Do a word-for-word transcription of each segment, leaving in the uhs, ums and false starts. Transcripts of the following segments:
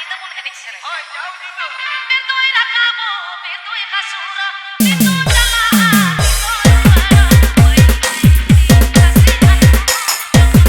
ᱛᱮᱵᱚᱱ ᱮᱱᱮᱡ ᱥᱮᱨᱮᱧ᱾ ᱦᱳᱭ, ᱡᱟᱣ ᱧᱤᱫᱟᱹ᱾ ᱵᱮᱨ ᱫᱚᱭ ᱨᱟᱠᱟᱵᱚᱜ, ᱵᱮᱨ ᱫᱚᱭ ᱦᱟᱹᱥᱩᱨᱚᱜ, ᱵᱮᱨ ᱫᱚ ᱪᱟᱞᱟᱜᱼᱟ, ᱵᱮᱨ ᱫᱚ ᱨᱩᱣᱟᱹᱲᱚᱜ, ᱦᱳᱭ, ᱦᱳᱭ, ᱦᱳᱭ, ᱦᱳᱭ, ᱦᱳᱭ᱾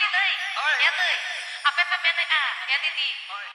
ᱮ ᱫᱟᱹᱭ, ᱦᱳᱭ᱾ ᱮ ᱫᱟᱹᱭ, ᱟᱯᱮ ᱯᱮ ᱢᱮᱱᱮᱫᱼᱟ, ᱮ ᱫᱤᱫᱤ᱾ ᱦᱳᱭ᱾